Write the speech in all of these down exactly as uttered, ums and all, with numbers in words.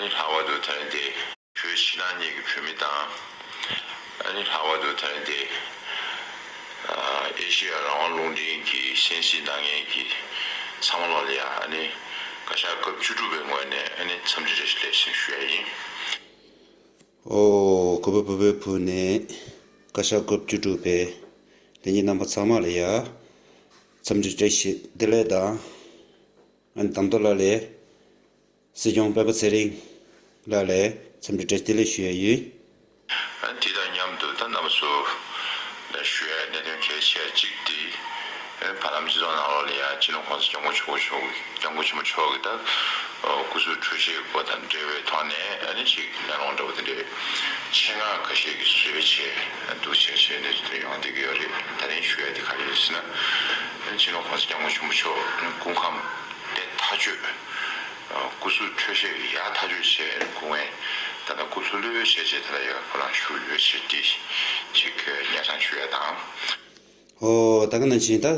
ལྷག་པར་དུ་དེ་རིང་འདི་བོད་ཕྱི་ནང་གཉིས་ཀྱི་བོད་མི་དང་། ཨ་ནི་ལྷག་པར་དུ་དེ་རིང་འདི་ཨ་ཨེ་ཤེ་ཡ་རང་དབང་རླུང་འཕྲིན་གྱི་གསན་གཟིགས་གནང་མཁན་གྱི་ཚང་མ་ལོག་ལ་ཡ། ཨ་ནི་བཀའ་ཤག་སྐབས་བཅུ་དྲུག་པའི་ངོས་ནས་ཨ་ནི་འཚམས་འདྲི་བཀྲ་ཤིས་བདེ་ལེགས་ཞུ་ཡ་ཡིན། ཨོ། གུས་པ་བོད་པའི་བུ་ནས་བཀའ་ཤག་སྐབས་བཅུ་དྲུག་པའི་ལས་ཉིན་རྣམ་པ་ཚང་མ་ལ་ཡ་འཚམས་འདྲི་བཀྲ་ཤིས་བདེ་ལེགས་དང་། ཨ་ནི་དང་པོ་ལ་ལས་སྲིད་སྐྱོང་སྤེན་པ་ཚེ་རིང་ལ་ལས་འཚམས་འདྲི་བཀྲ་ཤིས་བདེ་ལེགས་ཞུ་ཡ་ཡིན། ཨ་ནི་དེ་དང་མཉམ་དུ་ད་རྣམ་པ་ཚོ་ལ་ཞུ་ཡ་གནད་དོན་གལ་ཆེ་གཅིག་དེ། ཨ་ནི་བར་ལམ་སྤྱི་ཚོགས་ནང་ལོགས་ལ་ཡ་སྤྱི་ནོར་གོང་ས་སྐྱབས་མགོན་ཆེན་པོ་མཆོག་སྐྱབས་མགོན་ཆེན་པོ་མཆོག་གི་ད་སྐུ་གཟུགས་འཕྲོད་བཞེས་པ་དང་འབྲེལ་བའི་ཐོག་ནས་ཨ་ནི་ཅིག་གླེང་སློང་འདྲ་བོ་དེ་འདྲའི་ཆེད་མངགས་ཁ་ཤས་ཀྱིས་བཟོས་བྱས་འདུག་བྱས་བྱས་ནས་དེ་ཡོང་བསྡད་ཀྱི་ཡོད་རེད། ད་རིང་ཞུ་ཡ་དེ་ག་རེ་རེད་ཟེར་ན། ཨ་ནི་སྤྱི་ནོར་གོང་ས་སྐྱབས་མགོན་ཆེན་པོ་མཆོག་སྐུ་ཁམས་བདེ་ཐག་ཆོད། སྐུ་གཟུགས་འཕྲོད་བཞེས་ཡག་ཐག་ཆོད་བྱས། སྐུ་ངལ་ད་ལྟ་སྐུ་ཚེ་ལོས་བྱས་བྱས་ད་ལྟ་ཡ་ཁོ་རང་བཞུགས་ཡོད་ཅེས་ཏེ་ཅིག་སྙན་སེང་ཞུ་ཡ་དང་། ཨོ། ད་ག་ནང་བཞིན་ད་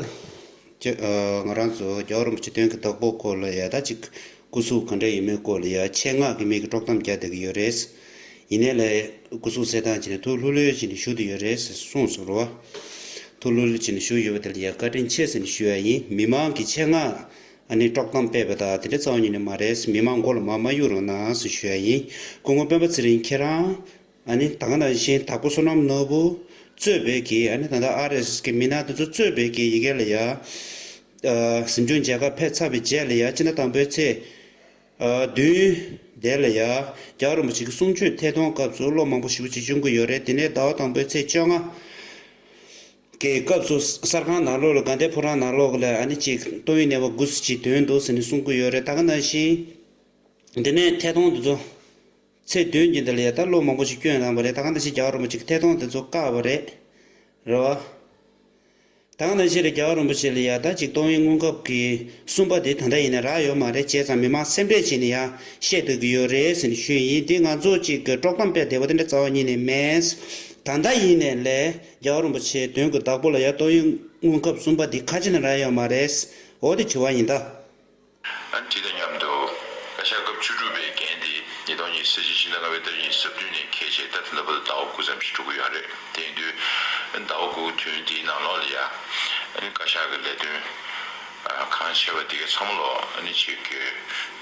ཅི་ཨ་ང་རང་ཚོ་རྒྱལ་བ་རིན་པོ་ཆེ་དོན་གྱི་བདག་པོ་སྐོར་ལ་ཡ་ད་ཅིག་སྐུ་གཟུགས་ག་འདྲ་ཡིན་མིན་སྐོར་ལ་ཡ་ཆེད་མངགས་ཀྱི་མི་གི་དཀྲོག་གཏམ་རྒྱག་བསྡད་ཀྱི་ཡོད་རེད། ཡིན་ནའི་ལས་སྐུ་གཟུགས་གསལ་ཐང་བྱས་ནས་ཐུགས་ལྷོད་ལྷོད་བྱས་ནས་བཞུགས་བསྡད་ཡོད་རེད་ཟེར་གསུངས་སོང་རེད་བ། ཐུགས་ལྷོད་ལྷོད་བྱས་ནས་བཞུགས་ཡོད་པ་དེ་ལ་ཡ་བཀའ་དྲིན་ཆེ་ཟེར་ནས་ཞུ་ཡ་ཡིན། མི་མང་གི་ཆེད་མངགས་ཨ་ནི་དཀྲོག་གཏམ་སྤེལ་བ་དང་དེ་འདྲ་རྩ་བ་ཉིད་ནས་མ་རེད། མི་མང་མགོ་ལ་མར་མ་གཡུག་རོགས་གནང་ཟེར་ཞུ་ཡ་ཡིན། སྐུ་ངོ་སྤེན་པ་ཚེ་རིང་ཁྱེད་རང་ཨ་ནི་ད་ག་ནང་བཞིན་དྭགས་པོ་བསོད་ནམས་ནོར་བུ་གཙོས་པའི་གི་ཨ་ནི་ད་ལྟ་ཨར་ཨེས་ཨེས་གི་མི་སྣ་དེ་ཚོ་གཙོས་པའི་གི་ཡ་གི་ལ་ཡ་ཨ་གཟིམ་ཆུང་མཇལ་ཁ་ཕེབས་ཚར་བའི་རྗེས་ལ་ཡ་སྤྱི་ཟླ་དང་པོའི་ཚེས་ཨ་བདུན་དེ་ལ་ཡ་རྒྱལ་བ་རིན་པོ་ཆེ་གི་གསུང་ཆོས་ཐད་གཏོང་སྐབས་སུ་བློ་མང་པོ་ཞེ་པོ་ཅིག་བྱུང་གི་ཡོད་རེད། དེ་ནས་ཟླ་བ་དང་པོའི་ཚེས་བཅོ་ལྔ་གི་སྐབས་སུ་གསར་ཁང་ནང་ལོགས་ལ་དགའ་ལྡན་ཕོ་བྲང་ནང་ལོགས་ལ་ཨ་ནི་ཅིག་ཏོག་དབྱིབས་ནད་པ་དགུ་ཙམ་ཅིག་ཐོན་འདུག་ཟེར་ནས་གསུང་གི་ཡོད་རེད། ད་ག་ནང་བཞིན་དེ་ནས་ཐད་གཏོང་དེ་ཚོ་ཚེས་བདུན་གྱི་འདི་ལ་ཡ་ད་བློ་མང་པོ་ཞིག་བསྐྱོན་གནང་བ་རེད། ད་ག་ནང་བཞིན་རྒྱལ་བ་རིན་པོ་ཆེ་གི་ཐད་གཏོང་དེ་ཚོ་བཀག་པ་རེད། རེད་བ། ད་ག་ནང་བཞིན་རེད། རྒྱལ་བ་རིན་པོ་ཆེ་ལ་ཡ་ད་ཅིག་ཏོག་དབྱིབས་སྔོན་ཁབ་ཀྱི་གསུམ་པ་དེ་ད་ལྟ་ཡིན་ན་རག་ཡོད་མ་རེད། བྱས་ཙང་མི་མང་སེམས་ཁྲལ་བྱས་ནས་ཡ་བཤད་སྡོད་ཀྱི་ཡོད་རེད་ཟེར་ནས་ཞུས་ཡིན། དེ་ང་ཚོ་ཅིག་གི་དཀྲོག་གཏམ་སྤེལ་བདེ་བ་དེ་འདྲ་རྩ་བ་ཉིད་ནས་མེད། ད་ལྟ་ཡིན་ནའི་ལས་རྒྱལ་བ་རིན་པོ་ཆེའི་དོན་གྱི་བདག་པོ་ལ་ཡ་ཏོག་དབྱིབས་སྔོན་ཁབ་གསུམ་པ་འདི་ཁ་ཕྱེ་ན་རག་ཡོད་མ་རེད། འོ་དེ་དྲི་བ་ཡིན་ད། ཨ་ནི་དེ་དང་མཉམ་དུ་བཀའ་ཤག་སྐབས་བཅུ་དྲུག་པའི་འགན་དེ་ཉིས་སྟོང་ཉི་ཤུ་རྩ་གཅིག་ཕྱི་ཟླ་ལྔ་པའི་ཏ་རིག་ཉི་ཤུ་རྩ་བདུན་ནས་འཁེལ་བྱས་ད་ལྟ་བར་དུ་ཟླ་བ་དགུ་ཙམ་ཞིག་འགྲོ་གི་ཡོད་རེད། དེ་ཡིན་དུས་ཟླ་བ་དགུ་དུས་དེའི་ནང་ལོགས་ལ་ཡ་ཨ་ནི་བཀའ་ཤག་གི་ལས་དོན་ཨ་གང་བྱས་པ་དེ་གའི་ཚང་མ་ལོག་ཨ་ནི་ཅིག་གི་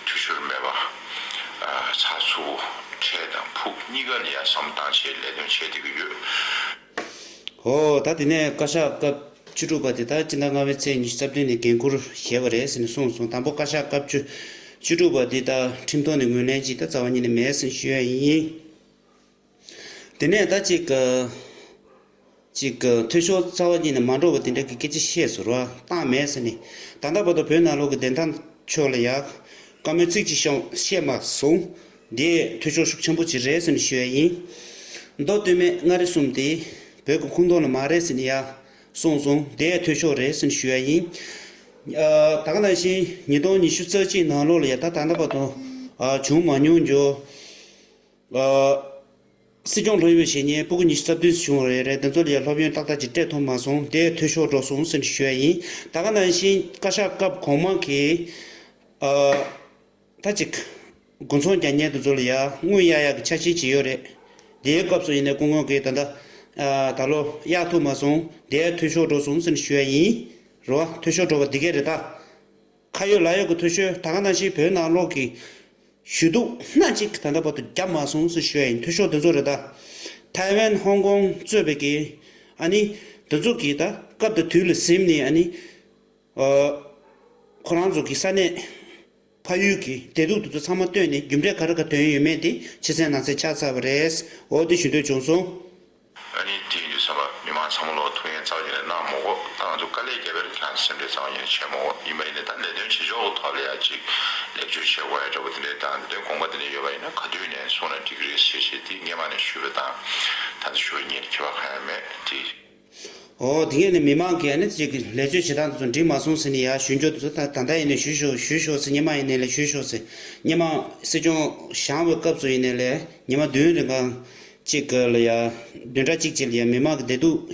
འཐུས་ཤོར་མེད་པ། ཨ་ཚགས་ཚུད་པོ་འཕྲལ་དང་ཕུགས་གཉིས་ཀ་ལ་ཡ་བསམ་བློ་བཏང་བྱས་ལས་དོན་བྱས་བསྡད་ཀྱི་ཡོད། ཨོ་ད་དེ་ནས་བཀའ་ཤག་སྐབས་བཅུ་དྲུག་པ་དེ་ད་སྤྱི་ཟླ་ལྔ་པའི་ཚེས་ཉི་ཤུ་རྩ་བདུན་ནས་འགན་འཁུར་བཞེས་པ་རེད་ཟེར་ནས་གསུངས་སོང་། དང་པོ་བཀའ་ཤག་སྐབས་བཅུ་བཅུ་དྲུག་པ་དེ་ད་ཁྲིམས་ཐོག་ནས་ངོས་ལེན་ཅིག་ད་རྩ་བ་ཉིད་ནས་མེད་ཟེར་ཞུ་ཡ་ཡིན། དེ་ནས་ད་ཅིག་ཅིག་འཐུས་ཤོར་རྩ་བ་ཉིད་ནས་མ་འགྲོ་བ་དེ་འདྲ་གི་སྐད་ཆ་བཤད་ཟེར་བ་བཏང་མེད་ཟེར་ནས། ད་ལྟ་བར་དུ་བོད་ནང་ལོགས་ཀྱི་བདེན་མཐའ་ཕྱོགས་ལ་ཡ་བཀའ་མོལ་ཚིག་གཅིག་ཤོང་བཤད་མ་སོང་། འདི་འཐུས་ཤོར་ཤུགས་ཆེན་པོ་ཅིག་རེད་ཟེར་ནས་ཞུ་ཡ་ཡིན། མདོ་སྟོད་སྨད་མངའ་རིས་གསུམ་དེ་བོད་ཀྱི་ཁོངས་གཏོགས་ལ་མ་རེད་ཟེར་ནས་ཡ་གསུངས་སོང་། དེ་ཡ་འཐུས་ཤོར་རེད་ཟེར་ནས་ཞུ་ཡ་ཡིན། ཨ་ད་ག་ནང་བཞིན་ཉིས་སྟོང་ཉི་ཤུ་རྩ་གཅིག་ནང་ལོགས་ལ་ཡ་ད་ད་ལྟ་བར་དུ་ཨ་བྱུང་མ་མྱོང་རྒྱུ། ཨ་སྲིད་སྐྱོང་སློབ་ཡོན་བཞེས་མཁན་སྤུ་གུ་ཉི་ཤུ་རྩ་བདུན་བྱུང་བ་རེད། རེད། དེ་ཚོ་ལ་ཡ་སློབ་ཡོན་ཏག་ཏག་ཅིག་སྤྲད་ཐུབ་མ་སོང་། དེ་འཐུས་ཤོར་འགྲོ་སོང་ཟེར་ནས་ཞུ་ཡ་ཡིན། ད་ག་ནང་བཞིན་བཀའ་ཤག་སྐབས་གོང་མ་གི་ཨ་ད་ཅིག་དགུན་ཚོང་རྒྱག་མཁན་དེ་ཚོ་ལ་ཡ་དངུལ་གཡར་ཡག་གི་འཆར་གཞི་ཅིག་ཡོད་རེད། དེའི་སྐབས་སུ་ཡིན་ནའི་སྐུ་ངོ་གིས་ད་ལྟ་ཨ་ད་ལོ་གཡར་ཐུབ་མ་སོང་། དེ་འཐུས་ཤོར་འགྲོ་སོང་ཟེར་ནས་ཞུ་ཡ་ཡིན། རེད་བ། འཐུས་ཤོར་འགྲོ་བ་འདི་གས་རེད་ད། ཁ་ཡོད་ལག་ཡོད་ཀྱི་འཐུས་ཤོར། ད་ག་ནང་བཞིན་བོད་ནང་ལོགས་ཀྱི་ཞུ་གཏུག་སྣ་གཅིག་ད་ལྟ་བར་དུ་བརྒྱབ་མ་སོང་ཟེར་ཞུ་ཡ་ཡིན། འཐུས་ཤོར་དེ་ཚོ་རེད་ད། ཐའེ་ཝན་ཧོང་ཀོང་གཙོས་པའི་གི་ཨ་ནི་དེ་ཚོ་གི་ད་སྐབས་དང་དུས་ལ་གཟིམ་ནས་ཨ་ནི་ཨ་ཁོ་རང་ཚོ་གི་ས་གནས་ཕ་ཡུལ་གྱི་བདེ་སྡུག་དེ་ཚོ་ཚང་མ་བཏོན་ནས་རྒྱུ་འབྲས་ག་རེ་ག་ཐོན་ཡོད་མེད་དེ་ཕྱི་གསལ་ནང་གསལ་ཆགས་ཚར་བ་རེད། འོ་དེ་ཞུ་འདོད་བྱུང་སོང་། ཨ་ནི་དེ་ཡིན་དུས་ཙམ་པ་མི་མང་ཚང་མ་ལོག་ཐུགས་ཡན་གཙང་བ་ཡིན་ན་གནང་མ་དགོས། ད་ང་ཚོ་དཀའ་ལས་བརྒྱབ་པའི་ཁྱང་སེམས་ཁྲལ་གཙང་བ་ཡིན་ན་བྱེད་མ་དགོས། ཡིན་པ་ཡིན་ན་ད་ལས་དོན་བྱེད་ཕྱོགས་ཀྱི་ཐོག་ལ་ཡ་ཅིག་ལེགས་བཅོས་བྱེད་དགོས་ཡ་འདྲ་པོ་དེ་འདྲའི་དང་དེ་འདྲའི་དགོངས་པ་དེ་འདྲ་ཡོད་པ་ཡིན་ན་ག་དུས་ནས་གསུངས་ན་འགྲིག་གི་རེད་ཞེས་བཤད་དེ་སྔས་མ་ནས་ཞུས་པ་དང་། ད་ལྟ་ཞུ་བ་གཉིས་ལ་ཁྱད་པར་གང་ཡང་མེད་དེ། ཨོ་དེ་ངས་ནི་མི་མང་གིས་ཨ་ནི་ཅིག་ལས་བཅོས་བྱེད་སྟངས་དེ་ཚོ་འགྲིག་མ་སོང་ཟེར་ནས་ཡ་ཞུ་རྒྱུ་དེ་ཚོ་ད་ད་ལྟ་ཡིན་ནའི་ཞུས་ཤོག་ཞུས་ཤོག་ཟེར། སྔས་མ་ཡིན་ནའི་ལས་ཞུས་ཤོག་ཟེར། སྔས་མ་སྲིད་སྐྱོང་བཞེངས་པའི་སྐབས་སུ་ཡིན་ནའི་ལས་ཉི་མ་བདུན་རིང་གང་གཅིག་གི་ལ་ཡ་བདུན་ཕྲག་གཅིག་ཅིག་ལ་ཡ་མི་མང་གི་བདེ་སྡུག་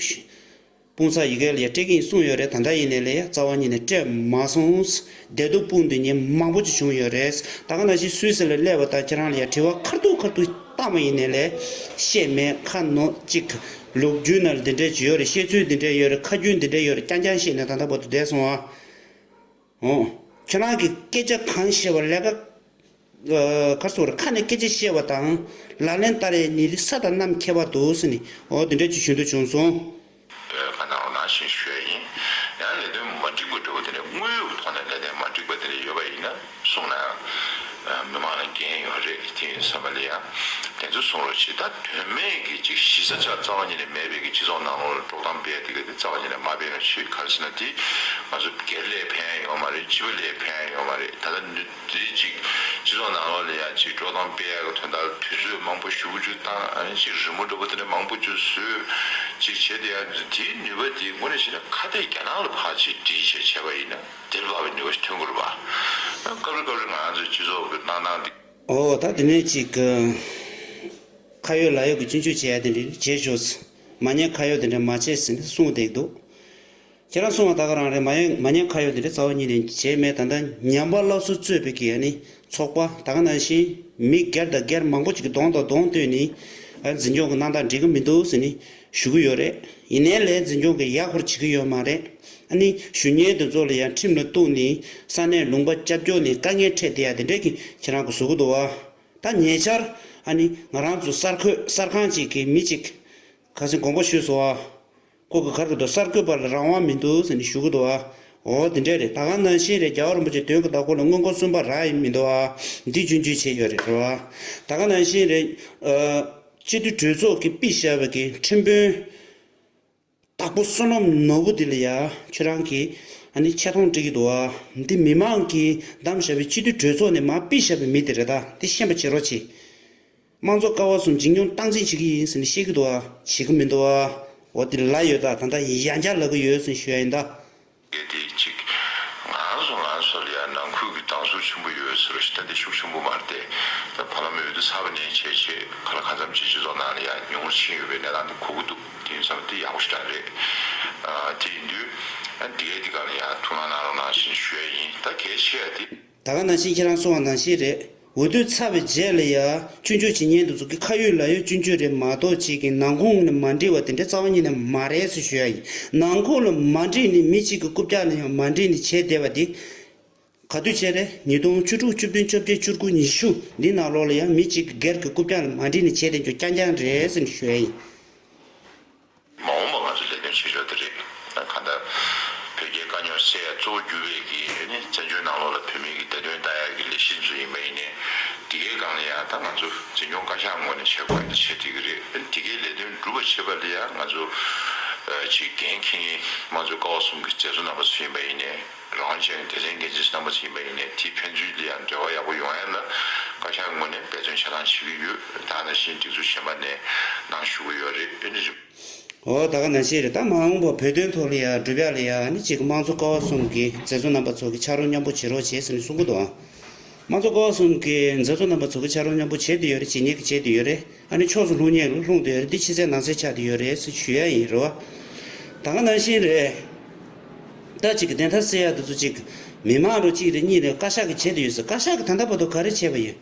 དཔུང་ཚགས་ཡི་གེ་ལ་ཡ་སྤྲད་ཀྱི་ཡིན་གསུངས་ཡོད་རེད། ད་ལྟ་ཡིན་ནའི་ལ་ཡ་རྩ་བ་ཉིད་ནས་སྤྲད་མ་སོང་། བདེ་སྡུག་སྤུངས་དུས་ཉེན་མང་པོ་ཅིག་བྱུང་ཡོད་རེད། ད་ག་ནང་བཞིན་སུད་སི་ལ་སླེབས་པ་དང་ཁྱེད་རང་ལ་ཡ་དྲི་བ་ཁ་ཐུག་ཁ་ཐུག་བཏང་བ་ཡིན་ནའི་ལ་ཡ་བཤད་མེད། ཁ་ནོར་གཅིག་ལོ་རྒྱུས་ནང་ལ་འདི་འདྲས་ཅིག་ཡོད་རེད། བཤད་ཚུལ་འདི་འདྲས་ཡོད་རེད། ཁ་རྒྱུན་འདི་འདྲས་ཡོད་རེད། རྐྱང་རྐྱང་བཤད་ནས་ད་ལྟ་བར་དུ་བསྡད་སོང་ཨ། ཨོ། ཁྱེད་རང་གིས་སྐད་ཆ་གང་བཤད་པ་ལས་ཀ་ཨ། ག་རེ་ཟེར་དགོས་རེད། ཁ་ནས་སྐད་ཆ་བཤད་པ་དང་ལག་ལེན་བསྟར་ཡས་གཉིས་ལ་ས་དང་གནམ་ཁྱད་པར་འདུག་ཟེར་ནས། ཨོ་དེ་འདྲ་ཅིག་ཞུ་འདོད་བྱུང་སོང་། ཨ། ཁ་ནང་ལོག་ནང་བཞིན་ཞུ་ཡ་ཡིན། ཡང་ལས་དོན་མ་འགྲིག་པ་འདྲ་བོ་དེ་འདྲ། དངོས་ཡོད་ཐོག་ནས་ལས་དོན་མ་འགྲིག་པ་དེ་འདྲ་ཡོད་པ་ཡིན་ན་གསུངས་ན་ཡང་། ཨ། མི་མང་ལ་འགན་ཡོད་རེད། དེ་ཡིན་བསམ་པ་ལ་ཡང་དེ་ཚོ་གསུང་རོགས་བྱེད། ད་དོན་མེད་ཀྱི་ཅིག་གཞི་རྩ་ཆ་རྩ་བ་ཉིད་ནས་མེད་པའི་གི་སྤྱི་ཚོགས་ནང་ལོགས་ལ་དཀྲོག་གཏམ་སྤེལ་ཡ་དེ་ག་དེ་རྩ་བ་ཉིད་ནས་མ་སྤེལ་རོགས་བྱེད། ག་རེ་ཟེར་ན་དེ་ང་ཚོ་སྒེར་ལ་ཕན་ཡ་ཡོད་མ་རེད། སྤྱི་པ་ལ་ཕན་ཡ་ཡོད་མ་རེད། ད་ལྟ་ནི། དེ་ཅིག་སྤྱི་ཚོགས་ནང་ལོགས་ལ་ཡང་ཅིག་དཀྲོག་གཏམ་སྤེལ་ཡག་གི་དོན་དག་ལ་དུས་ཚོད་མང་པོ་ཞེ་པོ་ཅིག་བཏང་། ཨ་ནི་ཅིག་རི་མོ་འདྲ་པོ་དེ་འདྲ་མང་པོ་ཅིག་བཟོས། ཅིག་བྱས་ཏེ་ཡང་དེའི་ནུས་པ་དེ་དངོས་གནས་བྱས་ན་ཁ་གཏད་རྒྱ་ནག་ལ་ཕར་ཅིག་སྒྲིལ་བྱས་བྱས་པ་ཡིན་ན་དེ་ལ་བབ་པའི་ནུས་པ་ཞིག་ཐོན་གྱི་རེད་པ། སྐབས་རེ་སྐབས་རེ་ང་ཚོའི་སྤྱི་ཚོགས་ཀྱི་གནས་སྟངས་འདི། ཨོ་ད་དེ་ནས་ཅིག་ཁ་ཡོད་ལག་ཡོད་ཀྱི་སྐྱོན་བརྗོད་བྱེད་ཡ་དེ་འདྲ་བྱེད་ཤོག། མ་ཉེས་ཁ་གཡོག་དེ་འདྲ་མ་བྱེད་ཟེར་ནས་གསུངས་བསྡད་འདུག། ཁྱེད་རང་གསུངས་པ་ད་ག་རང་རེད། མ་ཡ་མ་ཉེས་ཁ་གཡོག་དེ་འདྲ་རྩ་བ་ཉིད་ནས་བྱས་མེད། ད་ལྟ་ཉམས་པ་སླར་གསོ་གཙོས་པའི་གི་ཨ་ནི་ཚོགས་པ་ད་ག་ནང་བཞིན་མི་སྒེར་དང་སྒེར་མང་པོ་ཅིག་གིས་གདོང་དང་གདོང་གཏོད་ནས་ཨ་འཛིན་སྐྱོང་གི་གནང་སྟངས་འགྲིག་གི་མི་འདུག་ཟེར་ནས་ཞུ་གི་ཡོད་རེད། ཡིན་ནའི་ལས་འཛིན་སྐྱོང་གིས་ཡག་པོ་བྱེད་ཀྱི་ཡོད་མ་རེད། ཨ་ནི་ཞུ་མཁན་དེ་ཚོ་ལ་ཡང་ཁྲིམས་ལ་གཏུགས་ནས་ས་གནས་ལུང་པ་སྐྱབས་བཅོལ་ནས་དཀའ་ངལ་འཕྲད་བསྡད་ཡ་དེ་འདྲས་ཀྱི་ཁྱེད་རང་གིས་བཟོ་གི་འདུག་བ། ད་ཉེ་ཆར་ཨ་ནི་ང་རང་ཚོ་གསར་འགོད་གསར་ཁང་ཅིག་གི་མི་ཅིག་ག་ཚོད་དགོངས་པ་ཞུས་སོང་བ། ཁོ་གི་ག་རེ་འདུག། གསར་འགོད་པ་ལ་རང་དབང་མི་འདུག་ཟེར་ནས་ཞུ་གི་འདུག་ཨ། འོ་དེ་འདྲས་རེད། ད་ག་ནང་བཞིན་རེད། རྒྱལ་བ་རིན་པོ་ཆེ་མདུན་གྱི་བདག་པོ་ལ་སྔོན་འགོག་གསུམ་པ་རག་ཡི་མི་འདུག་ཨ། འདི་རྒྱུན་སྤྱོད་བྱས་ཡོད་རེད་རེད་བ། ད་ག་ནང་བཞིན་རེད། ཨ། སྤྱི་འཐུས་གྲོས་ཚོགས་ཀྱིས་ཕུད་བཞག་པའི་གི་ཁྲིམས་དཔོན་བདག་པོ་བསོད་ནམས་ནོར་བུ་འདི་ལ་ཡ་ཁྱོད་རང་གིས་ཨ་ནི་ཆེ་མཐོང་སྤྲད་ཀྱི་འདུག་ཨ། འདི་མི་མང་གིས་བདམས་བཞག་པའི་སྤྱི་འཐུས་གྲོས་ཚོགས་ནས་མར་ཕུད་བཞག་པའི་མི་དེ་རེད། ད་འདི་ཤེས་པ་བྱེད་རོགས་གྱིས། དམངས་གཙོ་ཀ་བ་གསུམ་འཇིགས་སྙོམས་སྟངས་འཛིན་བྱེད་ཀྱི་ཡིན་ཟེར་ནས་བཤད་ཀྱི་འདུག་ཨ། བྱེད་ཀྱི་མི་འདུག་ཨ། འོ་དེ་ལབ་ཡོད། ད་ད་ལྟ་ཡང་བསྐྱར་ལབ་ཀྱི་ཡོད་ཟེར་ནས་ཞུ་ཡ་ཡིན་ད། གལ་ཏེ་གཅིག་ང་རང་ཚོ་ང་རང་ཚོ་ལ་ཡང་ནང་ཁུལ་གྱི་སྡང་ཟུག་ཆེན་པོ་ཡོད་ཟེར་བ་ཞིག་ད་འདི་ཤུགས་ཆེན་པོ་མ་རེད་དེ། ད་བར་ལམ་འོས་བསྡུ་ཚར་བ་ནས་བྱས་བྱས་ག་ལ་གང་འཚམ་ཅིག་སྤྱི་ཚོགས་ནང་ལ་ཡང་ཉུང་རུ་ཕྱིན་ཡོད་པའི་གནས་སྟངས་འདི་གོ་གི་འདུག། དེ་ཡིན་ཙང་འདི་ཡག་པོ་ཞེ་དྲག་རེད། ཨ། དེ་ཡིན་དུས་ཨ་འདི་གའི་འདི་ག་ལ་ཡང་ཐུགས་སྣང་གནང་རོགས་གནང་ཞེས་ཞུ་ཡ་ཡིན། ད་གལ་ཆེ་ཡ་དེ། ད་ག་ནང་བཞིན་ཁྱེད་རང་གསུངས་པ་ནང་བཞིན་རེད། འོས་བསྡུ་ཚར་བའི་རྗེས་ལ་ཡ་སྐྱོན་བརྗོད་བྱེད་མཁན་དེ་ཚོ་གི་ཁ་ཡོད་ལག་ཡོད་སྐྱོན་བརྗོད་རེད་མ་གཏོགས་ཅིག་གི་ནང་ཁོངས་ནས་མ་འགྲིག་པ་དེ་འདྲ་རྩ་བ་ཉིད་ནས་མ་རེད་ཟེར་ཞུ་ཡ་ཡིན། ནང་ཁོངས་ལ་མ་འགྲིག་ནས་མི་གཅིག་གི་རྐུབ་བཀྱག་ལ་ཡང་མ་འགྲིག་ནས་བྱས་བསྡད་པ་དེ། ག་དུས་བྱས་རེད། ཉིས་སྟོང་བཅུ་དྲུག་བཅུ་བདུན་བཅོ་བརྒྱད་བཅུ་དགུ་ཉི་ཤུ་འདི་ནང་ལོགས་ལ་ཡང་མི་གཅིག་གི་སྒེར་གྱི་རྐུབ་བཀྱག་ལ་མ་འགྲིག་ནས་བྱས་བསྡད་རྒྱུ་རྐྱང་རྐྱང་རེད་ཟེར་ནས་ཞུ་ཡ་ཡིན། མ་འོངས་པ་ང་ཚོ་ལས་དོན་བྱེད་ཕྱོགས་དེ་རེད། གང་ལྟར་བོད་རྒྱའི་དཀའ་རྙོག་སེལ་ཡ་གཙོ་བོ་གྱུར་པའི་གི་ནི་བཙན་བྱོལ་ནང་ལོགས་ལ་བོད་མི་གི་བདེ་དོན་ལྟ་ཡ་གི་ལས་གཞི་ཚོ་ཡིན་པ་ཡིན་ནའི། དེ་གའི་སྒང་ལ་ཡང་ད་ང་ཚོ་འཛིན་སྐྱོང་བཀའ་ཤག་ངོས་ནས་བྱེད་དགོས་ཡ་ད་བྱེད་བསྡད་ཀྱི་རེད། དེ་གའི་ལས་དོན་སྒྲུབ་པ་བྱེད་པ་ལ་ཡང་ང་ཚོ་ཅིག་འགན་འཁྱེར་མཁན་དམངས་གཙོ་ཀ་བ་གསུམ་གི་མཛད་གཙོ་རྣམ་པ་ཚོ་ཡིན་པ་ཡིན་ནའི། རང་དབང་ཅན་སྡེ་ཚན་འགན་འཛིན་རྣམ་པ་ཚོ་ཡིན་པ་ཡིན་ནའི་དེའི་ཕན་ཚུན་ལ་ཡང་འབྲེལ་བ་ཡག་པོ་ཡོང་ཡ་ལ་བཀའ་ཤག་ངོས་ནས་འབད་བརྩོན་ཆ་ཚང་བྱེད་ཀྱི་ཡོད། ད་ནང་བཞིན་སྒྲིག་འཛུགས་གཞན་པ་ནས་གནང་ཞུ་གི་ཡོད་རེད། ཨེ་འདྲ་ཞིག། འོ་ད་ག་ནང་བཞིན་རེད། ད་མ་འོངས་པ་བོད་དོན་ཐོག་ལ་ཡ་སྒྲུབ་ཡ་ལ་ཡ་ནི་གཅིག་དམངས་གཙོ་ཀ་བ་གསུམ་གྱི་མཛད་གཙོ་རྣམ་པ་ཚོ་གི་ཕྱག་རོགས་མཉམ་པོ་བྱེད་རོགས་བྱེད་ཟེར་ནས་གསུང་གི་འདུག་ཨང་། དམངས་གཙོ་ཀ་བ་གསུམ་གྱི་མཛད་གཙོ་རྣམ་པ་ཚོ་གི་ཕྱག་རོགས་མཉམ་པོ་བྱེད་བསྡད་ཡོད་རེད། བྱེད་མཁན་གྱི་བྱེད་བསྡད་ཡོད་རེད། ཨ་ནི་ཕྱོགས་སུ་ལྷུང་མཁན་ལ་ལྷུང་བསྡད་ཡོད་རེད། འདི་ཕྱི་གསལ་ནང་གསལ་ཆགས་བསྡད་ཡོད་རེད་ཟེར་ཞུ་ཡ་ཡིན་རེད་བ། ད་ག་ནང་བཞིན་རེད། ད་ཅིག་གི་བདེན་མཐའ་གསལ་ཡ་དེ་ཚོ་ཅིག་མི་མང་རུ་གཅིག་རེད། གཉིས་རེད། བཀའ་ཤག་གིས་བྱེད་བསྡད་ཡོད་ཟེར། བཀའ་ཤག་གིས་ད་ལྟ་བར་དུ་ག་རེ་བྱས་པ་ཡིན།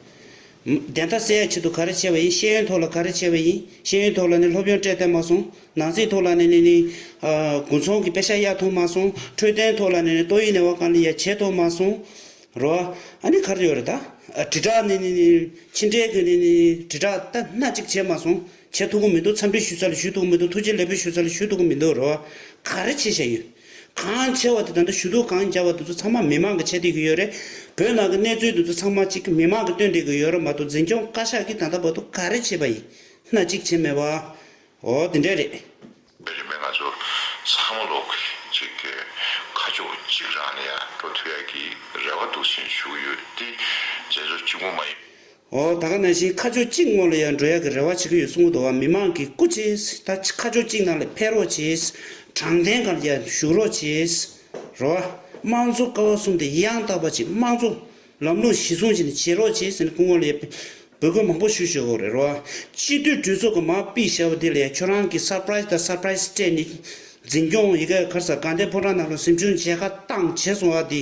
བདེན་མཐའ་གསལ་ཡ་ཆེད་དུ་ག་རེ་བྱས་པ་ཡིན། ཤེས་ཡོན་ཐོག་ལ་ག་རེ་བྱས་པ་ཡིན། ཤེས་ཡོན་ཐོག་ལ་ནི་སློབ་ཡོན་སྤྲད་བསྡད་མ་སོང་། ནང་སྲིད་ཐོག་ལ་ནི་ནི་ནི་ཨ་དགུན་ཚོང་གི་པེ་ཤག་གཡར་ཐུབ་མ་སོང་། འཕྲོད་བསྟེན་ཐོག་ལ་ནི་ནི་ཏོག་དབྱིབས་ནད་པ་སྒང་ལ་ཡ་བྱེད་ཐུབ་མ་སོང་། རེད་བ། ཨ་ནི་ག་རེ་ཡོད་རེད་ད། ཨ་དྲིལ་བསྒྲགས་ནི་ནི་ནི་ཕྱི་འབྲེལ་གྱི་ནི་ནི་དྲིལ་བསྒྲགས་ད་སྣ་གཅིག་བྱས་མ་སོང་། བྱེད་ཐུབ་ཀྱི་མི་འདུག། འཚམས་འདྲི་ཞུ་ས་ལ་ཞུ་ཐུབ་ཀྱི་མི་འདུག། ཐུགས་རྗེ་ལེགས་འབུལ་ཞུ་ས་ལ་ཞུ་ཐུབ་ཀྱི་མི་འདུག། རེད་བ། ག་རེ་བྱས་བཞག་ཡོད། གང་བྱས་པ་དེ་ད་ལྟ་ཞུ་གཏུག་གང་བརྒྱབ་པ་དེ་ཚོ་ཚང་མ་མི་མང་གིས་བྱས་བསྡད་ཀྱི་ཡོད་རེད། བོད་ནང་གི་གནས་ཚུལ་དེ་ཚོ་ཚང་མ་གཅིག་གི་མི་མང་གིས་སྟོན་བསྡད་ཀྱི་ཡོད་རེད་མ་གཏོགས་འཛིན་སྐྱོང་བཀའ་ཤག་གིས་ད་ལྟ་བར་དུ་ག་རེ་བྱས་པ་ཡིན། སྣ་གཅིག་བྱས་མེད་པ། འོ་དེ་འདྲ་རེད། རིམ་པས་ང་ཚོ་ཚང་མ་ལོག་གི་ཅིག་གི་ཁ་ཕྱོགས་གཅིག་རང་ལ་ཡང་འགྲོ་ཐུབ་ཡ་གི་རེ་བ་འདུག་ཟེར་ཞུ་གི་ཡོད་དེ། མཛད་གཙོ་གཅིག་པོ་མ་ཡིན། འོ་ད་ག་ནང་བཞིན་ཁ་ཕྱོགས་གཅིག་ངོས་ལ་ཡང་འགྲོ་ཡ་གི་རེ་བ་བྱེད་ཀྱི་ཡོད་གསུངས་འདུག་བ། མི་མང་གིས་སྐུ་མཁྱེན། ད་ཁ་ཕྱོགས་གཅིག་ནང་ལ་ཕེབས་རོགས་བྱེད། དྲང་བདེན་སྒང་ལ་ཡང་བཞུགས་རོགས་བྱེད། རེད་བ། དམངས་གཙོ་ཀ་བ་གསུམ་དེ་ཡང་དག་པ་ཅིག་དམངས་གཙོ་ལམ་ལུགས་གཞིར་བཟུང་བྱས་ནས་བྱེད་རོགས་བྱེད་ཟེར་ནས་སྐུ་ངོ་ལ་ཡང་འབོད་སྐུལ་མང་པོ་ཞུ་བཞག་ཡོད་རེད་བ། སྤྱི་འཐུས་གྲོས་ཚོགས་ཀྱིས་མར་ཕུད་བཞག་པ་དེ་ལ་ཡང་ཁྱོད་རང་གིས་སར་པ་རའི་སི་དང་སར་པ་རའི་སི་སྤྲད་ནས་ འཛིན་སྐྱོང་ཡི་གེ་ཁར་ས་དགའ་ལྡན་ཕོ་བྲང་ནང་ལ་གཟིམ་ཆུང་མཇལ་ཁ་བཏང་བྱས་སོང་བ་དེ།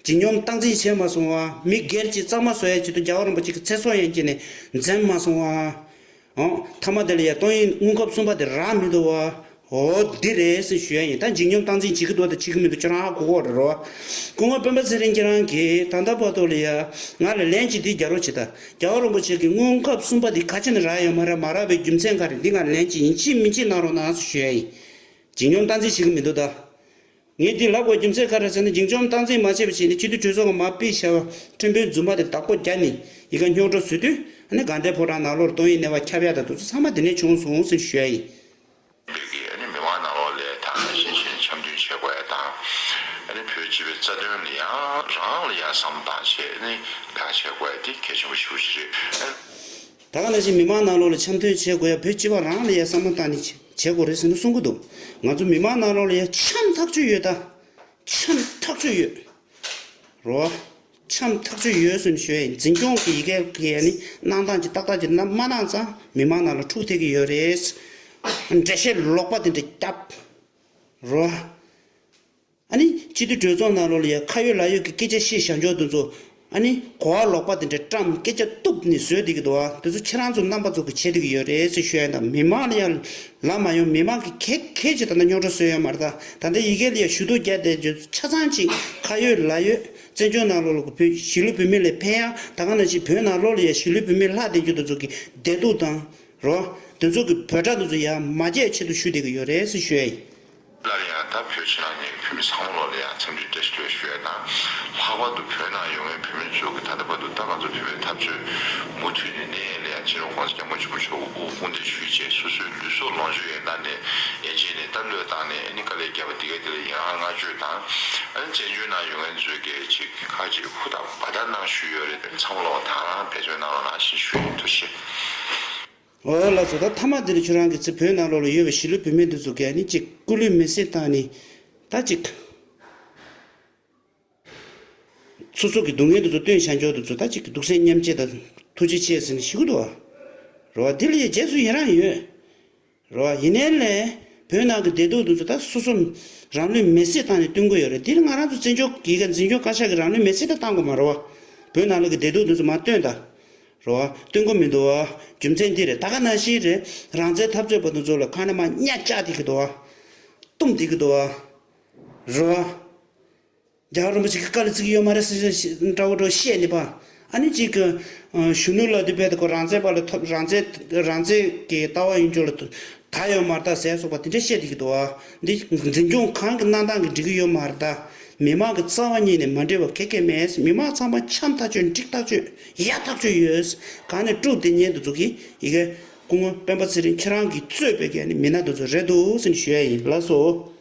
འཇིགས་སྙོམས་སྟངས་འཛིན་བྱས་མ་སོང་བ། མི་སྒེར་གྱི་གཙང་མ་བཟོ་ཡའི་ཆེད་དུ་རྒྱལ་བ་རིན་པོ་ཆེ་གི་ཚེ་སྲོག་ཡན་ཆད་ནས་འཛེམ་མ་སོང་བ། ཨོ། ཐ་མ་དེ་ལ་ཡ་སྟོང་ཉིད་དངོས་ཁམས་གསུམ་པ་དེ་རག་མི་འདུག་བ། འོ་འདི་རེད་ཟེར་ཞུ་ཡ་ཡིན། ད་འཇིགས་སྙོམས་སྟངས་འཛིན་བྱེད་ཀྱི་འདུག་དང་བྱེད་ཀྱི་མི་འདུག་ཁྱོད་རང་ཧ་གོ་གོ་རེད་རོ། སྐུ་ངོ་སྤེན་པ་ཚེ་རིང་ཁྱེད་རང་གིས་ད་ལྟ་བར་དུ་ལ་ཡ་ང་ལ་ལན་གཅིག་འདི་རྒྱག་རོགས་བྱེད་ད། རྒྱལ་བ་རིན་པོ་ཆེ་གི་དངོས་ཁམས་གསུམ་པ་འདི་ག་ཅི་ནས་རག་ཡོད་མ་རེད། མ་རག་པའི་རྒྱུ་མཚན་ག་རེ། འདི་ང་ལན་གཅིག་ཡིན་གཅིག་མིན་གཅིག་གནང་རོགས་གནང་ཟེར་ཞུ་ཡ་ཡིན། འཇིགས་སྙོམས་སྟངས་འཛིན་བྱེད་ཀྱི་མི་འདུག་ད། ངས་འདི་ལབ་དགོས་རྒྱུ་མཚན་ག་རེ་ཟེར་ན། འཇིགས་སྙོམས་སྟངས་འཛིན་མ་བྱས་པ་བྱས་ནས་སྤྱི་འཐུས་གྲོས་ཚོགས་ཀྱི་མར་ཕུད་བཞག་པ་ཁྲིམས་དཔོན་རྫུན་མ་དེ་བདག་པོ་རྒྱག་ནས་ཡི་གེ་རྙོག་དྲ་བཟོས་དུས། ཨ་ནི་དགའ་ལྡན་ཕོ་བྲང་ནང་ལོགས་ལ་སྟོང་ཉིད་གནས་པ་ཁྱབ་ཡ་དང་དེ་ཚོ་ཚང་མ་དེ་ནས་བྱུང་སོང་ཟེར་ཞུ་ཡ་ཡིན། བོད་ཀྱི་ཨ་ནི་མི་མང་ནང་ལོགས་ལ་ད་ག་ནང་བཞིན་བྱས་ནས་འཆམ་མཐུན་བྱེད་དགོས་ཡ་དང་། ཨ་ནི་བོད་སྤྱི་པའི་རྩ་དོན་ལ་ཡང་རང་ལ་ཡང་བསམ་བློ་བཏང་བྱས་ནས་ལས་ཀ་བྱེད་དགོས་ཡ་དེ་གལ་ཆེན་པོ་ཞེ་པོ་ཞིག་རེད། ད་ག་ནང་བཞིན་མི་མང་ནང་ལོགས་ལ་འཆམ་མཐུན་བྱེད་དགོས་ཡ། བོད་སྤྱི་པ་རང་ལ་ཡ་བསམ་བློ་བཏང་ནས་བྱེད་དགོས་རེད་ཟེར་ནས་གསུང་གི་འདུག་ང་ཚོ་མི་མང་ནང་ལོགས་ལ་ཡ་འཆམ་ཐག་ཆོད་ཡོད་ད། འཆམ་ཐག་ཆོད་ཡོད། རོ། འཆམ་ཐག་ཆོད་ཡོད་ཟེར་ནས་ཞུ་ཡ་ཡིན། འཛིན་སྐྱོང་གི་ཡི་གེ་གི་ཡ་ནི་གནང་སྟངས་ཀྱི་ཏག་ཏག་ཅིག་མ་གནང་ཙང་མི་མང་ནང་ལ་འཁྲུག་ཐེབས་ཀྱི་ཡོད་རེད། འགྲེལ་བཤད་ལོག་པ་དེ་འདྲ་བརྒྱབ། རོ། ཨ་ནི་སྤྱི་འཐུས་གྲོས་ཚོགས་ནང་ལོགས་ལ་ཡ་ཁ་ཡོད་ལག་ཡོད་ཀྱི་སྐད་ཆ་བཤད་བཞག་འཇོག་དེ་ཚོ། ཨ་ནི་གོ་བ་ལོག་པ་དེ་འདྲ་བཀྲམ། སྐད་ཆ་གཏུབ་ནས་བཟོས་བསྡད་ཀྱི་འདུག་བ། དེ་ཚོ་ཁྱེད་རང་ཚོ་རྣམ་པ་ཚོ་གིས་བྱེད་བསྡད་ཀྱི་ཡོད་རེད་ཟེར་ཞུ་ཡ་ཡིན། ད་མི་མང་ལ་ཡ་ལབ་མ་ཡོང་། མི་མང་གིས་གེ་གེ་ཅིག་ད་ལྟ་རྙོག་དྲ་བཟོས་ཡོད་མ་རེད། ད་ད་ལྟ་ཡི་གེ་ལ་ཡ་ཞུ་གཏུག་བརྒྱབ་བསྡད་རྒྱུ་ཆ་ཚང་ཅིག་ཁ་ཡོད་ལག་ཡོད་བཙན་བྱོལ་ནང་ལོགས་ལ་བོད་གཞིས་ལུས་བོད་མི་ལ་ཕན་ཡ། ད་ག་ནང་བཞིན་བོད་ནང་ལོགས་ལ་ཡ་གཞིས་ལུས་བོད་མི་ལྷག་བསྡད་རྒྱུ་དེ་ཚོ་གི་བདེ་སྡུག་དང་། རོ། དེ་ཚོ་གི་འབོད་སྒྲ་དེ་ཚོ་ཡར་མ་བརྒྱབ་ཆེད་དུ་ཞུ་བསྡད་ཀྱི་ཡོད་རེད་ཟེར་ཞུ་ཡ་ཡིན། སླར་ཡང་ད་བོད་ཕྱི་ནང་གཉིས་ཀྱི་བོད་མི་ཚང་མ་ལོག་ལ་ཡང་འཚམས་འདྲི་བཀྲ་ཤིས་བདེ་ལེགས་ཞུ་ཡ་དང་། ལྷག་པར་དུ་བོད་ནང་ཡོད་མཁན་བོད་མི་ཚོ་གི་ད་ལྟ་བར་དུ་ད་ང་ཚོ་བོད་པའི་འཐབ་རྩོད་མུ་མཐུད་ནས་གནས་ཡས་ལ་ཡང་སྤྱི་ནོར་༸གོང་ས་༸སྐྱབས་མགོན་ཆེན་པོ་མཆོག་གི་དབུ་དཔུང་སྡེ་ཞུས་བྱས། སོ་སོའི་ལུས་སྲོག་ལོངས་སྤྱོད་ཡོད་ན་ནས་ཡན་ཆད་ནས་ད་བློས་བཏང་ནས་ཨ་ནི་དཀའ་ལས་བརྒྱབ་པ་འདི་ག་འདི་ལ་ཡང་བསྔགས་བརྗོད་དང་། ཨ་ནི་བཙན་བྱོལ་ནང་ཡོད་མཁན་ཚོས་གི་ཅིག་ཁ་ཅིག་ཧུར་ཐག་འབད་ཐག་གནང་ཞུས་ཡོད་རེད། ཚང་མ་ལོག་ད་རང་འབད་བརྩོན་གནང་རོགས་གནང་ཞེས་ཞུ་ཡིན། ཐུགས་རྗེ་ཆེ། འོ་ལགས་སོ། ད་མཐའ་མ་འདི་ནི་ཁྱོད་རང་གི་ཚེ་བོད་ནང་ལོགས་ལ་ཡོད་པའི་གཞིས་ལུས་བོད་མི་འདི་ཚོ་གས་ནི་ཅིག་སྐུ་ལུས་མེ་སྲེག་བཏང་ནི། ད་ཅིག་སོ་སོ་གི་སྡུག་བསྔལ་འདི་ཚོ་སྟོན་བཞག་འཇོག་འདི་ཚོ་ད་ཅིག་གི་སྡུག་སྲན་མཉམ་བརྗེ་དང་ཐུགས་རྗེ་ཆེ་ཟེར་ནས་ཞུ་གི་འདུག་བ། རེད་བ། འདི་ལ་ཡ་རྗེས་སུ་ཡི་རང་ཡོད། རེད་བ། ཡིན་ནའི་ལས་བོད་ནང་གི་བདེ་སྡུག་འདི་ཚོ་ད་སོ་སོ་རང་ལུས་མེ་སྲེག་བཏང་ནས་སྟོན་གི་ཡོད་རེད། འདི་ལ་ང་རང་ཚོ་བཙན་བྱོལ་གྱི་ག་འཛིན་སྐྱོང་བཀའ་ཤག་གིས་རང་ལུས་མེ་སྲེག་ད་བཏང་དགོས་མ་རེད་བ། བོད་ནང་ལོགས་ཀྱི་བདེ་སྡུག་འདི་ཚོ་མར་སྟོན་ད། རེད་བ། སྟོན་དགོས་མི་འདུག་བ། རྒྱུ་མཚན་འདི་རེད། ད་ག་ནང་བཞིན་རེད། རང་བཙན་འཐབ་རྩོད་པ་དེ་ཚོ་ལ་ཁ་ནས་མར་གཉའ་བཅག་བསྡད་ཀྱི་འདུག་བ། བཏུམས་བསྡད་ཀྱི་འདུག་བ། རེད་བ། རྒྱལ་བ་རིན་པོ་ཆེ་གིས་བཀའ་ལ་བརྩི་གི་ཡོད་མ་རེད་ཟེར་ཟེར་འདྲ་བོ་འདྲ་བོ་བཤད་ནས་པ། ཨ་ནི་གཅིག་གི་གཞོན་ནུ་ལ་དུ་བས་ད་ཁོ་རང་བཙན་པ་ལ་ཐོབ། རང་བཙན་རང་བཙན་གྱི་ལྟ་བ་ཡིན་ཆོག་ལ་ད་ཡོད་མ་རེད་ད་ཟེར་སོགས་པ་དེ་འདྲ་བཤད་བསྡད་ཀྱི་འདུག་བ། འདི་འཛིན་སྐྱོང་གང་གི་གནང་སྟངས་ཀྱིས་འགྲིག་གི་ཡོད་མ་རེད་ད། མི་མང་གི་རྩ་བ་ཉིད་ནས་མ་འགྲིག་པ་ག་གེ་མེད། མི་མང་ཚང་མ་འཆམ་ཐག་ཆོད། འགྲིག་ཐག་ཆོད། ཡག་ཐག་ཆོད་ཡོད། གང་ནས་དཀྲུགས་བསྡད་མཁན་དེ་ཚོ་གིས་ཡི་གེ་སྐུ་ངོ་སྤེན་པ་ཚེ་རིང་ཁྱེད་རང་གིས་གཙོས་པའི་གི་ནི་མི་སྣ་དེ་ཚོ་རེད་འདུག་ཟེར་ནས་ཞུ་ཡ་ཡིན། ལགས་སོ།